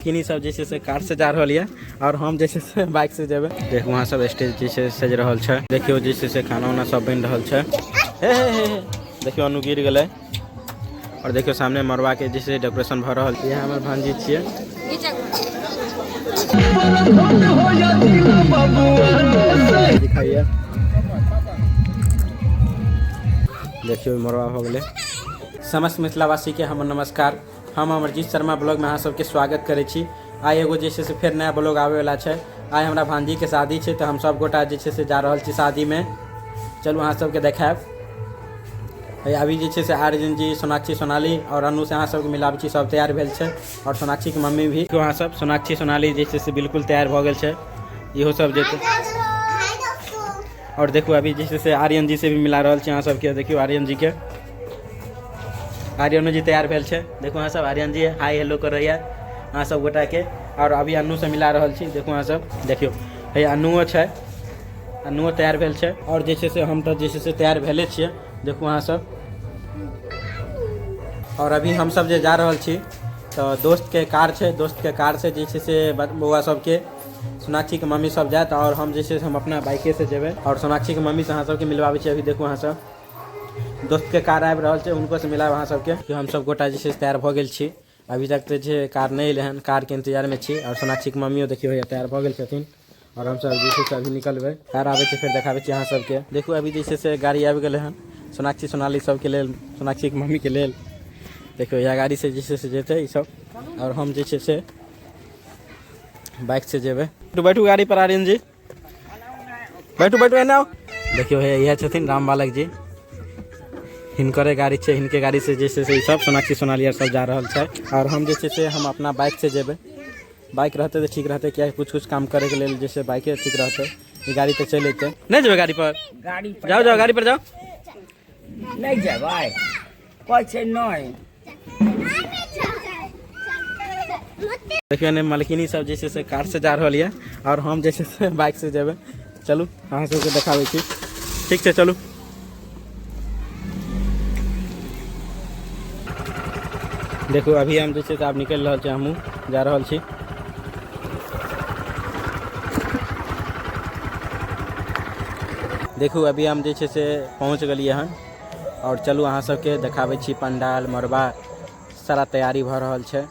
किनी सब जे छै से कार से जा रहल ये और हम जे छै से बाइक से जेबै। देख वहाँ सब स्टेज जे छै सज रहल छै। देखियौ जे छै से खाना उना सब बनि रहल छै। हे हे हे हे, देखियौ अनु गिर गेलै। और देखियौ सामने मड़वा के जे छै डेकोरेशन भऽ रहल छै। इएह हमर भांजी छियै। दिखाइए, देखियौ मड़वा भऽ गेलै। समस्त मिथिलावासी के हमर नमस्कार। हम अमरजीत शर्मा ब्लॉग में अहाँ सबके स्वागत करै छी। आइ एगो जे छै से फेर नया ब्लॉग आबैवला छै। आइ हमरा भांजीके शादी छै, तऽ हम सब गोटा जे छै से जा रहल छी शादीमे। चलू अहाँ सबके देखायब। हे अभी जे छै से आर्यन जी, सोनाक्षी, सोनाली और अनु से अहाँ सबके मिलाबै छी। सब तैयार भेल छै और सोनाक्षीके मम्मी भी। अहाँ सब सोनाक्षी सोनाली जे छै से बिल्कुल तैयार भऽ गेल छै। इहो सब जेतै। और देखू अभी जे छै से आर्यन जी से भी मिला रहल छी अहाँ सबके। देखियौ आर्यन जी के, आर्यनो जी तैयार भेल छै। देखू अहाँ सब आर्यन जी हाई हेलो करैया अहाँ सब गोटा के। और अभी अन्नू से मिला रहल छी। देखू अहाँ सब, देखियौ हे अन्नुओ छै, अन्नुओ तैयार भेल छै। और जे छै से हम तऽ जे छै से तैयार भेले छियै। देखू अहाँ सब। और अभी हम सब जे जा रहल छी तऽ दोस्त के कार छै, दोस्त के कार से जे छै से बौआ सबके सोनाक्षी के मम्मी सब जायत और हम जे छै से हम अपना बाइके से जेबै। और सोनाक्षी के मम्मी से अहाँ सबके मिलवाबै छी। अभी देखू अहाँ सब दोस्त के कार आबि रहल छै, हुनको से मिलाब अहाँ सबके। हम सब गोटा जे छै से तैयार भऽ गेल छी। अभी तक तऽ जे कार नहि एलै हन, कार के इंतजार में छी। और सोनाक्षी के मम्मियो देखियौ हैया तैयार भऽ गेल छथिन। और हम सब जे छै से अभी निकलबै, कार आबै छै फेर देखाबै छी अहाँ सबके। देखू अभी जे छै से गाड़ी आबि गेलै हन सोनाक्षी सोनाली सबके लेल, सोनाक्षी के मम्मी के लेल। देखियौ इएह गाड़ी से जे छै से जेतै ई सब और हम जे छै से बाइक से जेबै। बैठू गाड़ी पर आर्यन जी, बैठू बैठू एने आउ। देखियौ हे इएह छथिन राम बालक जी, हिनकरे गाड़ी छै, हिनके गाड़ी से जे छै से ई सब सोनाक्षी सोनाली आर सब जा रहल छै। और हम जे छै से हम अपना बाइक से जेबै। बाइक रहतै तऽ ठीक रहतै, कियाकि कुछ कुछ काम करैके लेल जे छै बाइके ठीक रहतै। ई गाड़ी तऽ चलि अयतै। नहि जेबै गाड़ी पर? गाड़ी पर जाओ जाओ गाड़ी पर जाओ। नहि जेबै, कहै छै नहि। देखियौ ने मलकिनी सब जे छै से कार से जा रहल यऽ और हम जे छै से बाइक से जेबै। चलू अहाँ सबके देखाबै छी। ठीक छै चलू। देखू अभी हम जे छै से आब निकलि रहल छी, हमहूँ जा रहल छी। देखू अभी हम जे छै से पहुँच गेलियै हन और चलू अहाँ सबके देखाबै छी पंडाल मड़बा सारा तैयारी भऽ रहल छै।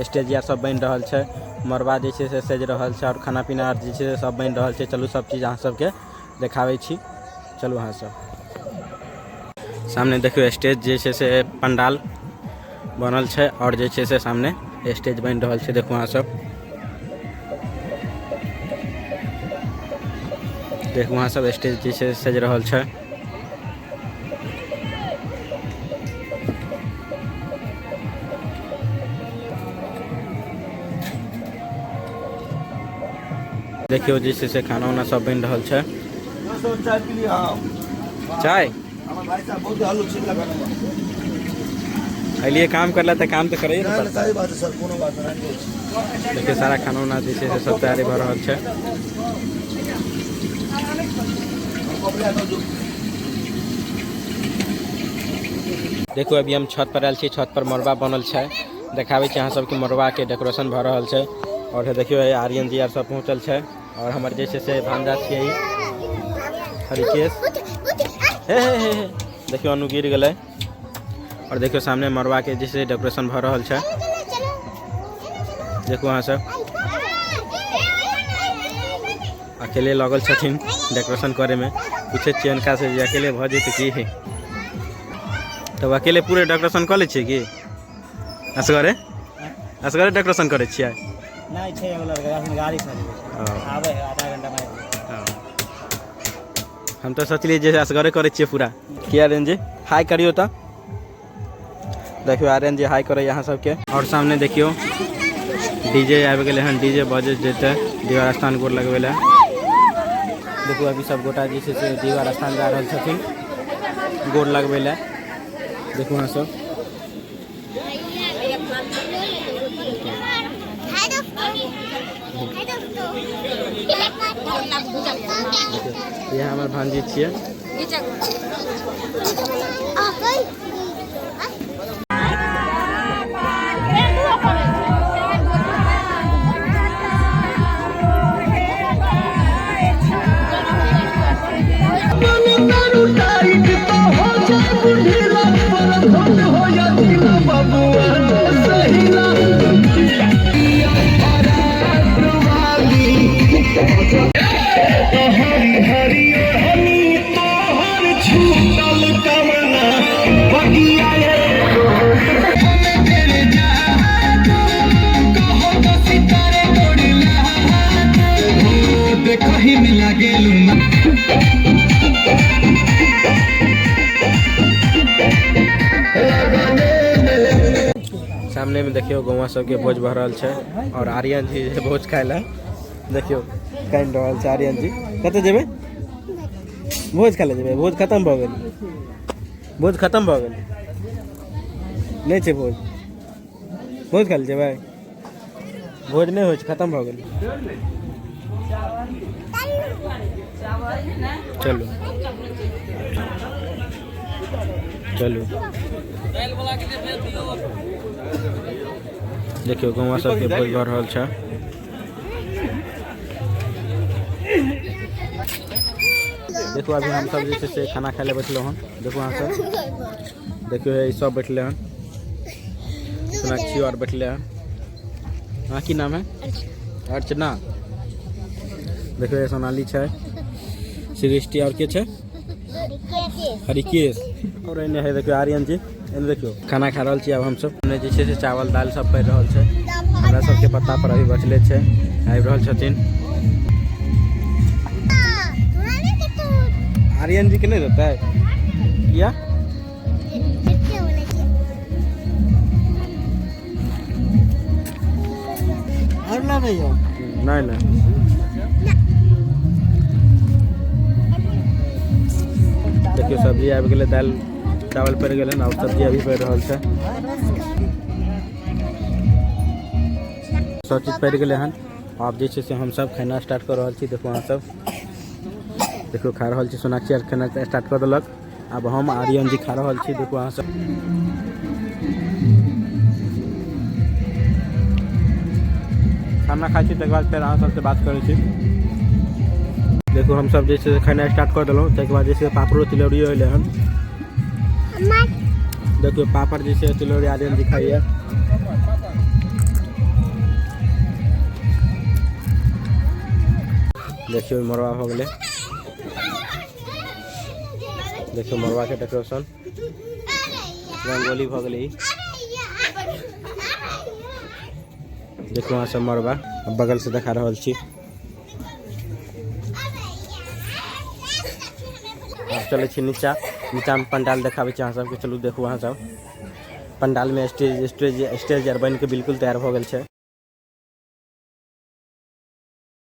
स्टेज आर सब बनि रहल छै, मड़बा जे छै से सजि रहल छै और खाना पीना आर जे छै से सब बनि रहल छै। चलू सब चीज अहाँ सबके देखाबै छी। चलू अहाँ सब सामने देखियौ स्टेज जे छै से पंडाल बनल छै और जे छै से सामने स्टेज बनि रहल छै। देखू अहाँ सब, देखू अहाँ सब स्टेज जे छै सजि रहल छै। देखियौ जे छै से खाना उना सब बनि रहल छै। चाय अलिए काम करला तऽ काम तऽ करैए ने पड़तै। देखियौ सारा खाना उना जे छै से सब तैयारी भऽ रहल छै। देखू अभी हम छत पर आयल छी, छत पर मड़बा बनल छै। देखाबै छी अहाँ सबके मड़बा के डेकोरेशन भऽ रहल छै। और देखियौ आर्यन जी आर सब पहुँचल छै और हमर जे छै से भांजा छियै हरिकेश। हे हे हे हे, देखियौ अनु गिर गेलै। और देखियौ सामने मड़बा के जे छै डेकोरेशन भऽ रहल छै। देखू अहाँ सब अकेले लगल छथिन डेकोरेशन करे में। पूछे छियै हिनका से जे अकेले भऽ जेतै की, तब अकेले पूरे डेकोरेशन कऽ लै छियै की? असगरे असगरे डेकोरेशन करै छियै? नहि छै एगो लड़का अखन गाड़ी सजबै छै। हँ। आबै है आधा घंटा में। हँ। हम तऽ सोचलियै जे असगरे करै छियै पूरा। की आर्यन जी हाय करियौ तऽ। देखियौ आर्यन जी हाय करैया अहाँ सबके। और सामने देखियौ डीजे आबि गेलै हन, डीजे बजै जेतै दीवार स्थान गोर लगबै लए। देखू अभी सब गोटा जे छै से दीवार स्थान जा रहल छथिन गोर लगबै लए। देखू अहाँ सब। इएह हमर भांजी छियै। सामने में देखियो गौवा सबके भोज भऽ रहल छै और आर्यन जी जे भोज खाय लए देखियो कानि रहल छै। आर्यन जी कतऽ जेबै? भोज खाय लए जेबै? भोज खतम भऽ गेल, भोज खतम भऽ गेल, नहि छै भोज। भोज खाय लए जेबै? भोज नहि होइ छै, खतम भऽ गेल। चलू चलू, देखियौ गौवा सबके भोज भऽ रहल छै। देखू अभी हम सब जे छै से खाना खाय लए बैठलहुँ हन। देखू अहाँ सब, देखियौ हे सब बैठले हन, सोनाक्षी और बैठले हन। अहाँ की नाम है? अर्चना। देखियौ हे सोनाली छै, सृष्टि और के छै? हरिकेश। और एने है देखियौ आर्यन जी। एने देखियौ खाना खा रहल छी आब हमसब। एने जे छै से चावल दालि सब पड़ि रहल छै, हमरा सबके पत्ता पर अभी बचले छै, आबि रहल छथिन। आर्यन जी के नहि देतै किया? और ना भैया? नहीं नहीं। देखियौ सब्जी आबि गेलै, दालि चावल पड़ि गेलै और सब्जी अभी पड़ि रहल छै। सब चीज पड़ि गेलै हन। आब जे छै से हमसब खेनाइ स्टार्ट कऽ रहल छी। देखू अहाँ सब, देखियौ खा रहल छी। सोनाक्षी आर खेनाइ स्टार्ट कऽ देलक, आब हम आर्यन जी खा रहल छी। देखू अहाँ सब खाना खाइ छी, तकर बाद फेर अहाँ सबसँ बात करै छी। देखू हमसब जे छै से खेनाइ स्टार्ट कऽ देलहुँ। ताहिके बाद जे छै पापड़ो तिलौरियो एलै हन। देखियौ पापड़ जे छै तिलौरी आर्यन जी खाइए। देखियौ मड़वा भऽ गेलै। देखियौ मड़वा के डेकोरेशन, रंगोली भऽ गेलै। देखियौ अहाँ सब मड़वा बगल से देखा रहल छी। आब चलै छी नीचा, नीचा में पंडाल देखाबै छी अहाँ सबके। चलू देखू अहाँ सब, पंडाल में स्टेज स्टेज स्टेज आर बनि के बिल्कुल तैयार भऽ गेल छै।